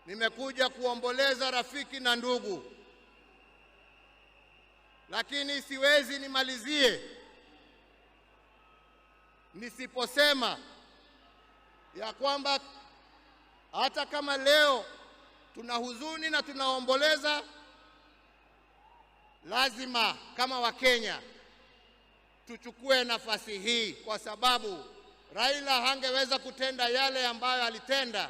Nimekuja kuomboleza rafiki na ndugu, lakini siwezi nimalizie nisiposema ya kwamba hata kama leo tuna huzuni na tunaomboleza, lazima kama Wakenya tuchukue nafasi hii, kwa sababu Raila hangeweza kutenda yale ambayo alitenda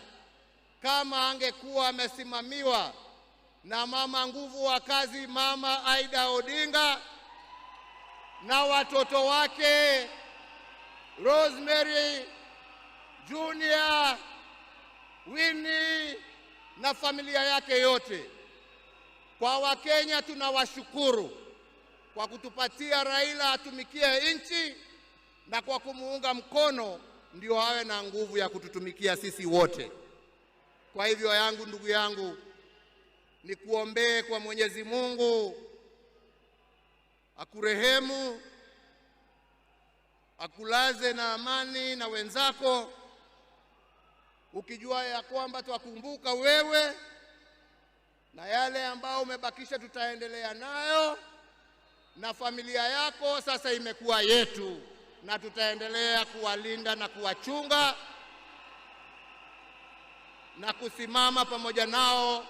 kama angekuwa amesimamiwa na mama nguvu wa kazi, Mama Aida Odinga, na watoto wake Rosemary, Junior, Winnie na familia yake yote. Kwa Wakenya tunawashukuru kwa kutupatia Raila atumikie nchi na kwa kumuunga mkono ndio awe na nguvu ya kututumikia sisi wote. Kwa hivyo yangu, ndugu yangu, nikuombee kwa Mwenyezi Mungu akurehemu, akulaze na amani na wenzako, ukijua ya kwamba twakumbuka wewe na yale ambao umebakisha tutaendelea nayo, na familia yako sasa imekuwa yetu, na tutaendelea kuwalinda na kuwachunga na kusimama pamoja nao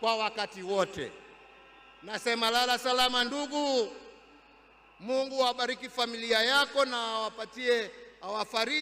kwa wakati wote. Nasema lala salama ndugu. Mungu awabariki familia yako na awapatie, awafariji.